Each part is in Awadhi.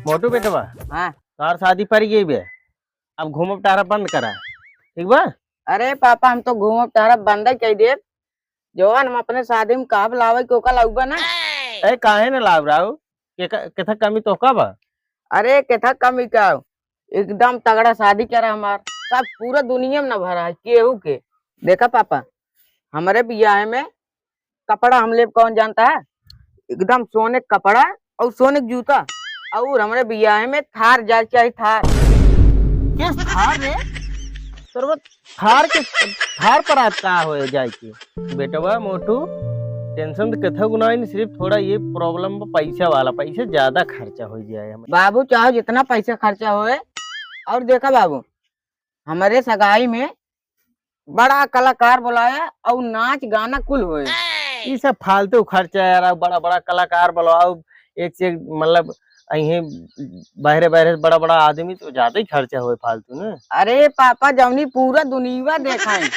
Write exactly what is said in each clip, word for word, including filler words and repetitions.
मोटू बेटवा, हाँ। तोहार शादी पड़ गई बे, अब घूमब टहरब बंद करा, ठीक बा? अरे पापा, हम तो घूमब टहरब बंद ही कइ देब। जवन हम अपने शादी में कहब लावे के ओका लाउबा ना। ए, काहे न लाव राव? के, केथा कमी तोहका बा? अरे केथा कमी का, एकदम तगड़ा शादी करा हमार, सब पूरा दुनिया में न भरा है केहू के। देखा पापा, हमरे बियाह में कपड़ा हम लेब कौन जानता है, एकदम सोने के कपड़ा और सोने के जूता, और हमरे बियाह में थार जाए चाहे थार। किस थार रे? सरवा थार के, थार पर आज का होए जाए के? बेटवा मोटू, tension तो कथा गुना ही नहीं, सिर्फ थोड़ा ये problem बा पैसा वाला, पैसा ज्यादा खर्चा हो जाए हमें। बाबू, चाहे जितना पैसा खर्चा होए, और देखा बाबू, हमारे सगाई में बड़ा कलाकार बुलाया और नाच गाना कुल होए। ई सब फालतू खर्चा यार, अब बड़ा बड़ा कलाकार बुलाओ, एक से एक, मतलब, अइहे बहरे बहरे बड़ा बड़ा आदमी, तो ज्यादा ही खर्चा होए फालतू ना। अरे पापा, जौनी पूरा दुनिया देखा है,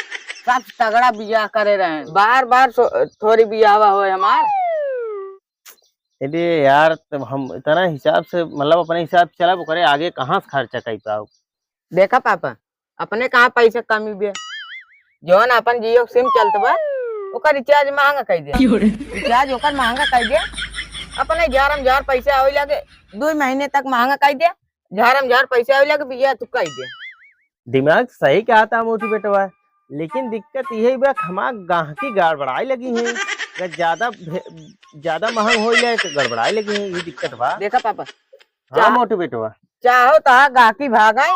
सब तगड़ा बियाह करे रहे, बार बार सो-, थोड़ी बियाहवा होए हमार। अरे यार, तब हम इतना हिसाब से, मतलब, अपने हिसाब से चलब, ओकरे आगे कहाँ से खर्चा कर पाओ? देखा पापा, अपने कहाँ पैसा कमी बे, जौन अपन जियो सिम चलत बा, ओकर recharge महंगा कइ दे। क्यों रे? Recharge ओकर महंगा कइ दे, अपने झारम झार पैसा आवे लगे, दो महीने तक महंगा कइ दे, झारम झार पैसा आवे लगे, बियाह तू कइ दे। दिमाग सही कहा था मोटू बेटवा, लेकिन दिक्कत यही बा कि हमार गाहकी गड़बड़ाए लगी है। अगर ज्यादा भे-, ज्यादा महंग हो जाए तो गड़बड़ाए लगी है, ये दिक्कत बा। देखा पापा, हाँ चाह-, मोटू बेटवा। चाहो तो गाहकी भागई,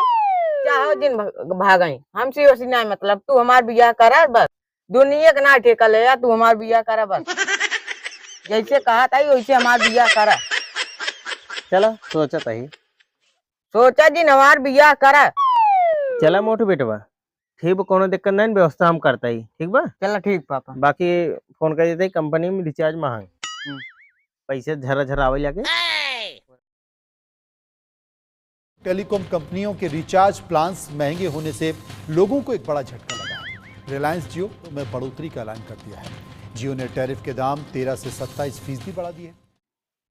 चाहो जिन भ-, भागई, हमसे ओसी ना मतलब, तू हमार बियाह करा बस, दुनिया के ना ठेका ले या, तू हमार बियाह करा बस। जैसे कहा था वैसे हमार बियाह करा। चला, सोचा तही। सोचा जिन हमार बियाह करा। चला मोटू बेटवा, ठीक बा, कोनो दिक्कत नहीं, व्यवस्था हम करता ही, ठीक बा? चला ठीक पापा। बाकी फोन कर देते, कंपनी में recharge महंग, हम्म। पैसे झरा झरा आवे लगे। टेलीकॉम कंपनियों के रिचार्ज प्लान्स महंगे होने से लोगों को एक बड़ा झटका लगा है। रिलायंस जियो में बढ़ोतरी का ऐलान कर दिया है। जियो ने टैरिफ के दाम तेरह से सत्ताईस फीसदी बढ़ा दिए।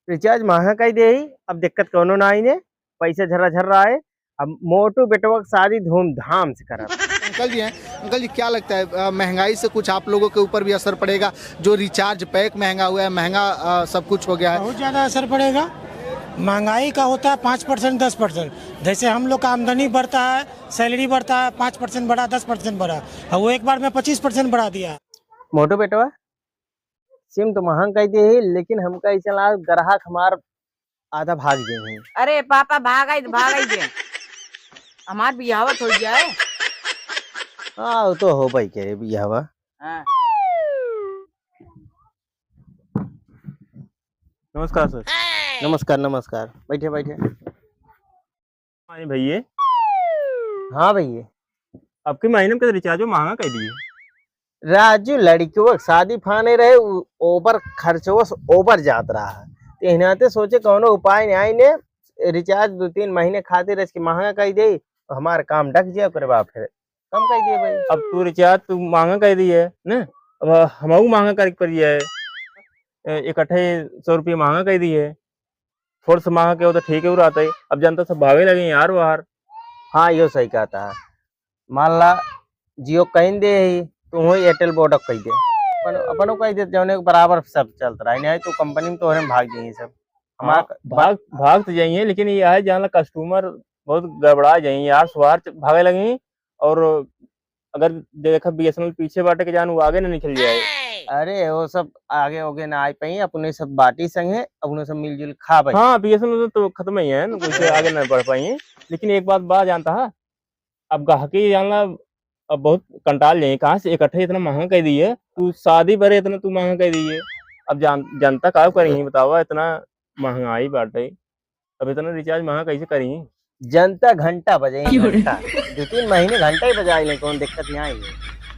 रिचार्ज महंगा कई दे ही, अब दिक्कत कौनो ना आई ने, पैसा झर्रा झर्रा आए, अब मोटू बेटवा के शादी धूमधाम से करब। अंकल जी हैं, अंकल जी, क्या लगता है, अ, महंगाई से कुछ आप लोगों के ऊपर भी असर पड़ेगा? जो रिचार्ज पैक महंगा हुआ है, महंगा, अ, सब कुछ हो गया है। बहुत ज़्यादा असर पड़ेगा। महंगाई का होता है पाँच परसेंट, दस परसेंट। जैसे हम लोग का आमदनी बढ़ता है, सैलरी बढ़ता है, पाँच परसेंट बढ़ा, दस परसेंट बढ़ा, और वो एक बार में पच्चीस परसेंट बढ़ा दिया। मोटू बेटवा, सिम तो महंग कई दे ही, लेकिन हमका ऐसा लाग ग्राहक हमार आधा भाग गए हैं। अरे पापा, भागई, भागई दे। हमार बियाहवा तो हो जाए। हाँ, वो तो हो भाई, करे बियाहवा। हाँ। नमस्कार सर। नमस्कार, नमस्कार। बैठे, बैठे। अरे भैये। हाँ भैये। अबकी महीने में रिचार्जो महंगा कर दिए। राजू, लड़कियों के शादी फाने रहे, उ-, ओवर खर्चवस ओवर जात रहा है। तो इन्हाते सोचे कौनो उपाय नहीं आई ने, रिचार्ज दो तीन महीने खातिर इसके महंगा कर दे, तो हमार काम डक जाए, ओकरे बाद फिर कम कर दिए भाई। अब तू रिचार्ज तू महंगा कर दिए, ने? अब हमहू महंगा करे के पड़ी है। ए, इकट्ठे सौ रुपये महंगा कर दिए। थोड़ा सा महंगा के हो तो ठीक है, वो रहता है। अब जनता सब भागे लगे यार बाहर। हाँ, यो सही कहता है। मान ला, जियो कहीं दे ही, तू हो एयरटेल वोडा कह दे। अपन, अपनो कह दे, जौने के बराबर सब चलत रहा है, नहीं तो कंपनी में तोहरे में भाग जाइए सब। हमार हाँ, क-, भाग, भाग तो जाइए, लेकिन ये है, जहाँ ला कस्टमर बहुत गड़बड़ा जाइए यार, सुहार च-, भागे लगी। और अगर देखा, बीएसएनएल पीछे बाटे के जान, वो आगे ना निकल जाए। अरे, वो सब आगे ओगे ना आ पाई, अपने सब बाटी संग है, अपने सब मिलजुल खा भाई। हाँ, बीएसएनएल तो खत्म ही है ना, वैसे आगे ना बढ़ पाई। लेकिन एक बात बा जानता है, अब गाहकी जानला, अब बहुत कंटाल जाइए, कहाँ से इकट्ठे इतना महंगा कर दिए, तू शादी बरे इतना तू महंगा कर दिए। अब जान-, जनता का करी ही बतावा, इतना महंगाई बाटे, अब इतना रिचार्ज महंगा कैसे करी? जनता घंटा बजाई, क्यों रे? घंटा। दो तीन महीने घंटा ही बजाई ले, कौन दिक्कत नहीं आई।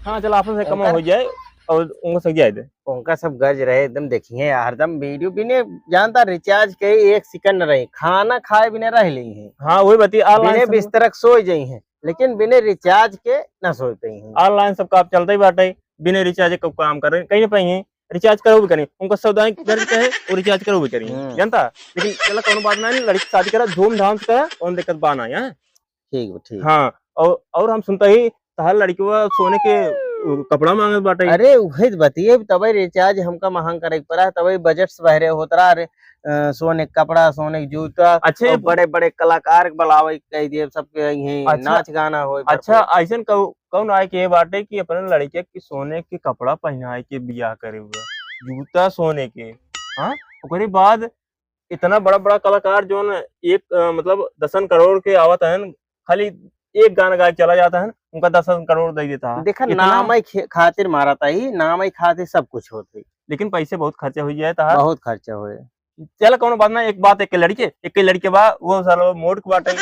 हाँ, चल, आपस में कम उनका हो जाए और उनको सक जाए दे। उनका सब गज रहे एकदम, देखिए हरदम वीडियो बिने जानता रिचार्ज के एक सेकंड रही, खाना खाए बिना रह ली है। हाँ, वही बात है, online बिने सब बिस्तर के सोए जाई हैं, लेकिन बिने रिचार्ज के ना सोए पाई हैं। Online सब काम चलता ही बाटे, बिने रिचार्ज के काम कर रहे, कहीं ना पाई हैं। रिचार्ज करउ भी करी, उनका सौदा घर के है, वो रिचार्ज करउ भी करी, हम्म। जानता? लेकिन चला, कौनो बात ना, लड़की शादी करा, धूमधाम से करा, कौन दिक्कत बा ना, हाँ? ठीक बा, ठीक। हाँ, और, और हम सुनता ही तहार लड़किवा सोने के, उ, कपड़ा मांगत बाटे। अरे, उहे त बतिये, तबे रिचार्ज हमका महंग करे के पड़ा, तबे बजट से बहरे होत रहा। अरे, अ, सोने के कपड़ा, सोने के जूता, अच्छा, और ये बड़े-बड़े कलाकार के बुलावे के कह दिए, सबके यहीं अच्छा, नाच गाना होए अच्छा, भरपूर। अइसन कौ-, कौन आए के ये बाटे कि अपने लड़के के सोने के कपड़ा पहनाए के बियाह करे हुए, जूता सोने के, हाँ? ओकरे बाद इतना बड़ा बड़ा कलाकार जौन एक, अ, मतलब दसन करोड़ के आवत हन, खाली एक गाना गा के चला जात हन, उनका दसन करोड़ दे देता है। देखा, इतना नाम ही खे-, खातिर मारत ही, नाम ही खातिर सब कुछ होत है। लेकिन पैसे बहुत खर्चा हो जाए तहार। बहुत खर्चा होए। चल, कौनो बात ना, एक बात, एक लड़के, एक लड़के बा, वो साला मोट के बाटे।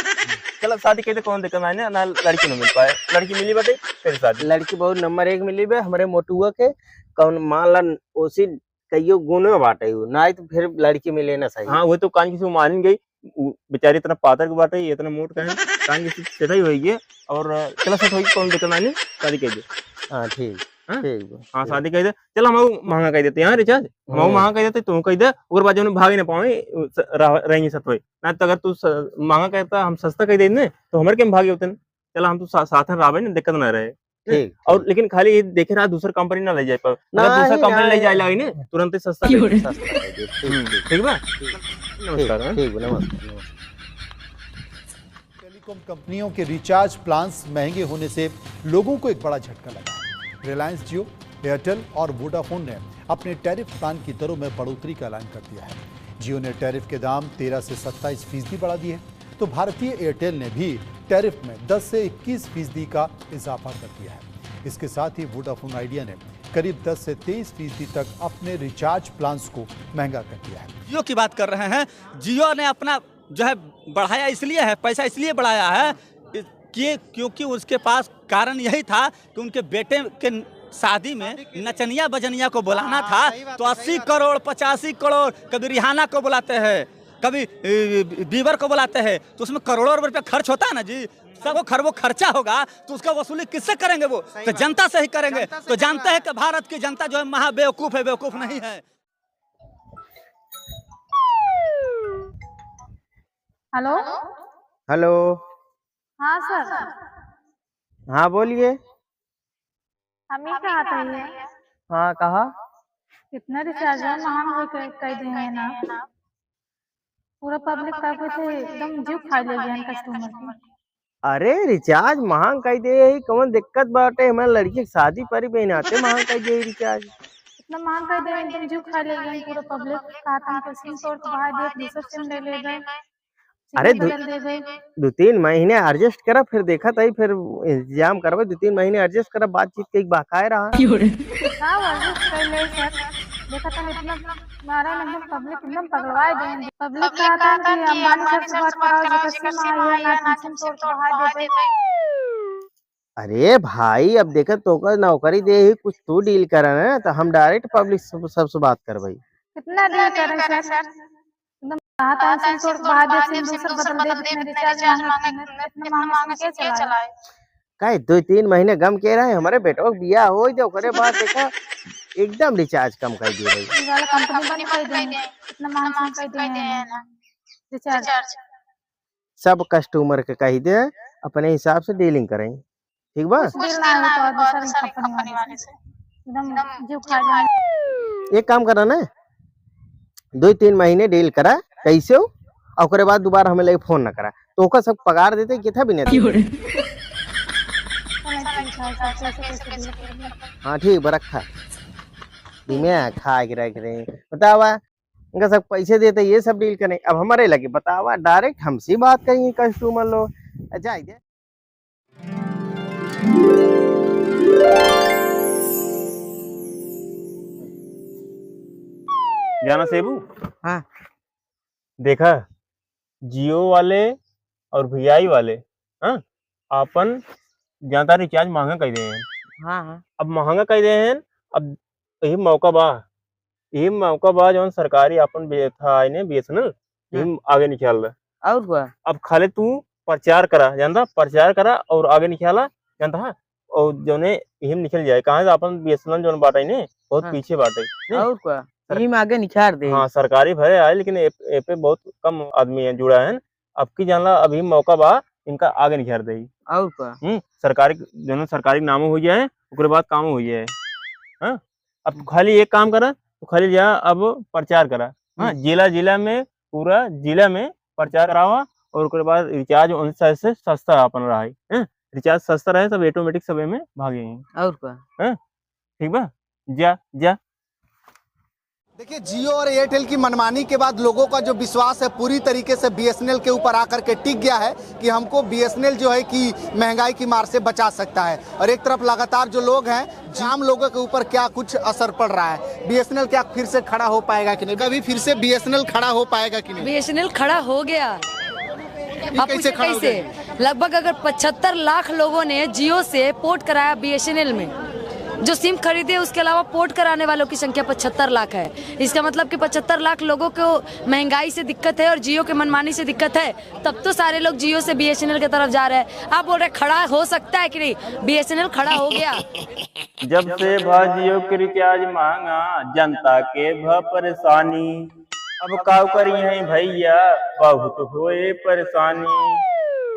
चल, शादी कह दे, कौन दिक्कत ना है ना, लड़की ना मिल पाए, लड़की मिली बाटे, फिर शादी। लड़की बहुत नंबर एक मिली बे, हमरे मोटुआ के, कौन मान ला ओसी कइयो गुण में बाटे उ, नाहीं तो फिर लड़की मिले ना सही। हाँ, वो तो कान किसी मानिन गई, उ बेचारी इतना पातर के बाटे, ये इतना मोट का है, कान किसी सेठाई होई गई और चला सेट होई, कौन दिक्कत नाहीं, शादी कह दे। हाँ, ठीक, हाँ? ठीक बा, हाँ, ठीक। शादी कह दे। चल, हम महंगा कह देते हैं, हाँ, रिचार्ज, हम हम्म। महंगा कह देते, तू कह दे, ओकर बाद जौन भागे ना पावे, उ स-, रह-, रहेंगे सतवे। ना तो अगर तू स-, महंगा कहता, हम सस्ता कह देते, तो हमारे के हम भागे होते हैं। चला, हम तो सा-, साथ में रहबे ना, दिक्कत ना रहे। ठीक, और ठीक। लेकिन खाली ये देखे रहा, दूसर कंपनी ना ले जाए पावे। अगर ना, दूसर ही कंपनी ना, ले जाए ही लागी ना, तुरंत ही सस्ता क्यों कर दे। रे? सस्ता कर दे, ठीक, हम्म, ठीक। ठीक बा? ठीक। नमस्कार, ठीक, हाँ। ठीक बा, नमस्कार, नमस्कार। टेलीकॉम कंपनियों के रिचार्ज प्लान्स महंगे होने से लोगों को एक बड़ा झटका लगा है। रिलायंस जियो, एयरटेल और वोडाफोन ने अपने टैरिफ प्लान की दरों में बढ़ोतरी का ऐलान कर दिया है। जियो ने टैरिफ के दाम तेरह से सत्ताईस फीसदी बढ़ा दिए। तो भारतीय एयरटेल ने भी टैरिफ में दस से इक्कीस फीसदी का इजाफा कर दिया है। इसके साथ ही वोडाफोन आइडिया ने करीब दस से तेईस फीसदी तक अपने रिचार्ज प्लान्स को महंगा कर दिया है। जियो की बात कर रहे हैं, जियो ने अपना जो है बढ़ाया इसलिए है, पैसा इसलिए बढ़ाया है कि, क्योंकि उसके पास कारण यही था कि उनके बेटे के शादी में नचनिया बजनिया को बुलाना हाँ, था, सही बात तो है, सही अस्सी बात है। करोड़, पचासी करोड़, कभी रिहाना को बुलाते हैं, कभी, ए, बीबर को बुलाते हैं, तो उसमें करोड़ों रुपए खर्च होता है ना जी, सौ खरबों खर्चा होगा, तो उसका वसूली किससे करेंगे वो? सही तो बात। जनता से ही करेंगे। जनता से तो जानते करेंगे। हैं कि भारत की जनता जो है महा बेवकूफ है, बेवकूफ नहीं है। हेलो। हेलो। हाँ सर। हाँ, बोलिए। हम ही कहा था ये। हाँ, कहा। कितना रिचार्ज है, महंग हो गए, कह दे हैं ना। पूरा पब्लिक का कुछ एकदम जीव खा ले गया कस्टमर की। अरे, रिचार्ज महंग कह दे ही, कौन दिक्कत बाटे? हमारे लड़की की शादी परी बहन आते महंग कह दे रिचार्ज। इतना महंग कह दे, एकदम जीव खा ले गया पूरा पब्लिक। कहा था हम सिम तोड़ के बाहर दे, दूसरा सिम ले ले गए। अरे, दो, दो तीन महीने एडजस्ट करा, फिर देखा तई, फिर इंतजाम करबे। दो तीन महीने एडजस्ट करा, बातचीत के एक बकाए रहा। क्यों रे? हाँ, एडजस्ट कर ले सर। देखा तनी इतना मारा ना, एकदम पब्लिक एकदम पगलवाए दे। पब्लिक कहता है कि अंबानी सर से बात कराओ, जेकर सिम आई है ना, सिम तोड़ के बाहर दे दे। अरे भाई, अब देखा तोका नौकरी दे ही, कुछ तू डील करा ना, तो हम डायरेक्ट पब्लिक सब, सबसे बात करबई। कितना डील करें सर? एकदम कहा था सिम तोड़ के बाहर दे, सिम दूसर बदल दे, इतना रिचार्ज मांगे, इतना, इतना महंगा सिम के चलाए? काहे दो तीन महीने गम के रहे, हमारे बेटवा के बियाह हो जाए, ओकरे बाद देखा एकदम रिचार्ज कम कर दिए भाई। ये वाला कंपनी बंद कर दे, इतना महंगा सिम कर दे हैं ना रिचार्ज। सब कस्टमर के कही दे, अपने हिसाब से डीलिंग करें, ठीक बा? कुछ डील ना हो तो दूसरा कंपनी वाले से एकदम जीव खा जाए। एक काम करा ना, दो तीन महीने डील करा, कैसे हो, और ओकरे बाद दोबारा हमें लगे फोन ना करा, तो ओकर सब पगार देते, कितना भी नहीं देते। हाँ, ठीक बा, रखा। दिमाग खा के रख रहे हैं। बतावा, इनका सब पैसे देते, ये सब डील करें। अब हमारे लगे बतावा, डायरेक्ट हमसे बात करेंगे कस्टमर लोग। जाए दे। जाना सेबू? हाँ। देखा, जियो वाले और वीआई वाले, हाँ, आपन ज्यादा रिचार्ज महंगा कर दे हैं। हाँ, हाँ। अब महंगा कर दे हैं, अब यही मौका बा, यही मौका बा जौन सरकारी आपन बे-, था इन्हें बीएसएनएल, हाँ। यही आगे निकाल दे। और हुआ? अब खाली तू प्रचार करा, जानता? प्रचार करा और आगे निकाला, जानता है? और जौने इहिम निकल जाए, कहाँ से अपन BSNL जौन बाटे ने, बहुत हाँ। पीछे बाटे, ने? और का? सर-, इहिम आगे निखार दे। हाँ, सरकारी भले आए, लेकिन ए, ए पे बहुत कम आदमी है, जुड़ा है। अब की जानला, अभी मौका बा, इनका आगे निखार दे। और का? हम्म, सरकारी, जौन सरकारी नामो हो जाए, ओकरे बाद कामो हो जाए। हाँ? अब तू खाली एक काम करा, तू खाली जा अब प्रचार करा। हाँ, हम्म। जिला, जिला में, पूरा जिला में प्रचार करावा और ओकरे बाद recharge उनसे से सस्ता अपन रहे, हैं? Recharge सस्ता रहे, तब automatic सब एमे भागे हैं। और का? हैं? ठीक बा? जा, जा। देखिए, Jio और Airtel की मनमानी के बाद लोगों का जो विश्वास है पूरी तरीके से BSNL के ऊपर आकर के टिक गया है कि हमको BSNL जो है कि महंगाई की मार से बचा सकता है। और एक तरफ लगातार जो लोग हैं, आम लोगों के ऊपर क्या कुछ असर पड़ रहा है, BSNL क्या फिर से खड़ा हो पाएगा कि नहीं, कभी फिर से BSNL खड़ा हो पाएगा कि नहीं? BSNL खड़ा हो गया। ये आप कैसे पूछे खड़ा हो कैसे? गया? लगभग अगर पचहत्तर लाख लोगों ने Jio से port कराया BSNL में, जो SIM खरीदे, उसके अलावा port कराने वालों की संख्या पचहत्तर लाख है। इसका मतलब कि पचहत्तर लाख लोगों को महंगाई से दिक्कत है और Jio के मनमानी से दिक्कत है, तब तो सारे लोग Jio से BSNL की तरफ जा रहे हैं। आप बोल रहे खड़ा हो सकता है कि नहीं? BSNL खड़ा हो गया। जब से भा Jio के recharge महंगा, जनता के भा परेशानी। अब काउ करी हैं भैया, बहुत होए परेशानी।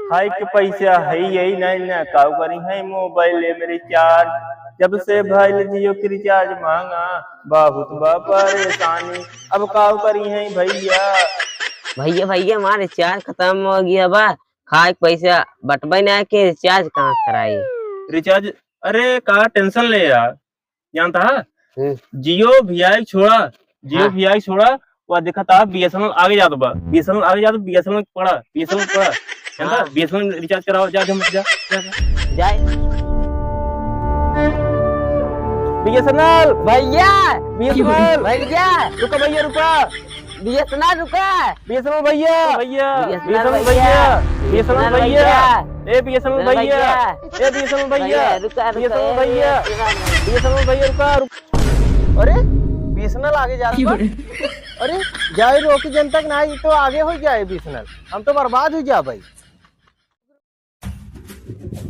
खाए के पैसा है यही नहीं ना, काउ करी हैं mobile में recharge। जब से भइल Jio के recharge महंगा, बहुत बा परेशानी। अब काउ करी हैं भैया। भैया, भैया, हमार recharge खतम हो गया बा, खाए के पैसा बटबे ना के recharge कहाँ से कराई? Recharge, अरे का tension ले यार, जानता है? हम्म। Jio भैया छोड़ा, Jio हाँ। भैया छोड़ा, वो देखा था BSNL आगे जात बा, BSNL आगे जात, BSNL पड़ा, BSNL पड़ा, जानता? हाँ। BSNL recharge कराओ, जा, जा, जा, जा। जाए। BSNL भैया, BSNL भैया, रुका भैया, रुका। BSNL रुका। BSNL भैया। भैया। BSNL BSNL भैया। भैया। BSNL BSNL भैया। भैया। ए BSNL BSNL भैया। भैया। ए BSNL भैया। भैया, रुका, रुका, BSNL ए, भैया। BSNL। BSNL भैया, रुका, रुक। अरे, BSNL आगे जा रहा। अरे, जाए रोकी जनता के ना, ये तो आगे हो जाए BSNL। हम तो बर्बाद हो जा भाई।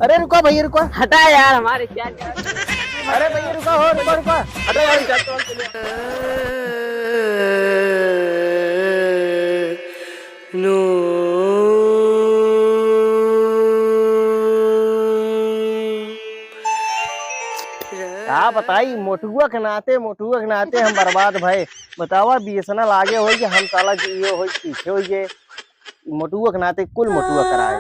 अरे रुका भैया, रुका। हटा यार, हमारे क्या, क्या? अरे भैया, रुका हो, रुका, रुका। हटा यार, क्या कॉल चले? नो। का बताई, मोटुआ के नाते, मोटुआ के नाते हम बर्बाद भए। बतावा, BSNL आगे होई कि हम साला Jio होई पीछे होई गए। मोटुआ के नाते कुल मोटुआ कराए।